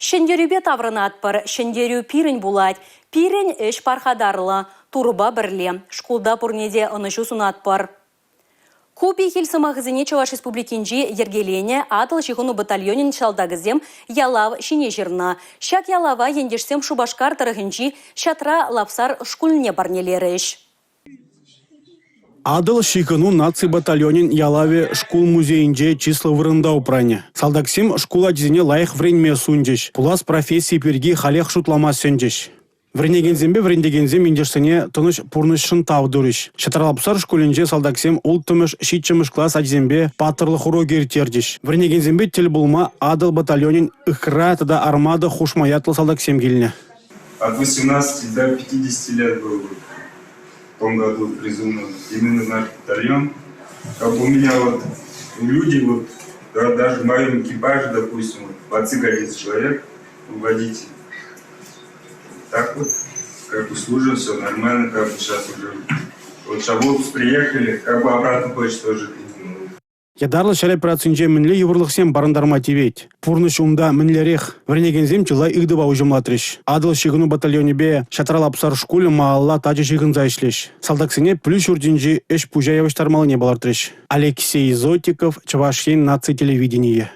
Ҫӗнтерӳпе таврӑнатпӑр, ҫӗнтерӳ пирӗн пулать. Пирӗн ӗҫ пархатарлӑ. Турӑпа пӗрле. Шкулта пурне те ӑнӑҫу сунатпӑр. Ку пехил сӑмахӗсене Чӑваш Республикинчи йӗркеленӗ Атӑл ҫыхӑну батальонӗн салтакӗсем ялав ҫине ҫырнӑ. Ҫак ялава ентешсем Шупашкар тӑрӑхӗнчи Ҫатра Лапсар шкулне парнелерӗҫ. Атӑл ҫыхӑну наци батальонӗн ялавӗ шкул музейӗнче чыслӑ вырӑнта упранӗ. Салтаксем шкул ачисене лайӑх вӗренме сунчӗҫ, пулас професси пирки халех шутлама сӗнчӗҫ. Вӗренекенсемпе вӗрентекенсем ентешсене тӑнӑҫ пурнӑҫшӑн тав турӗҫ. Ҫатра Лапсар шкулӗнче салтаксем 6-мӗш, 7-мӗш класс ачисемпе паттӑрлӑх урокӗ ирттерчӗҫ. Вӗренекенсемпе тӗл пулма Атӑл батальонӗн «Ыхра» тата «Армада» хушма ятлӑ салтаксем килнӗ. От 18 до 50 лет был в том году призывной именно наш батальон. Как бы у меня вот люди, вот, да, даже в моем экипаже, допустим, вот, 21 человек, водитель. Так вот, как бы служим, все нормально, как бы сейчас уже. Вот сейчас в отпуск приехали, как бы обратно хочется уже. Ятарлӑ ҫар операцинче мӗнле йывӑрлӑхсем парӑнтарма тивет? Пурнӑҫ унта мӗнлерех? Вӗренекенсем чылай ыйтӑва уҫӑмлатрӗҫ. Атӑл ҫыхӑну батальонӗпе Ҫатра Лапсар шкулӗ малалла тачӑ ҫыхӑнса ӗҫлӗҫ. Салтаксене пӗлӳ ҫуртӗнчи ӗҫ-пуҫа явӑҫтармаллине палӑртрӗҫ. Алексей Зотиков, Чӑваш Ен наци телевиденийӗ.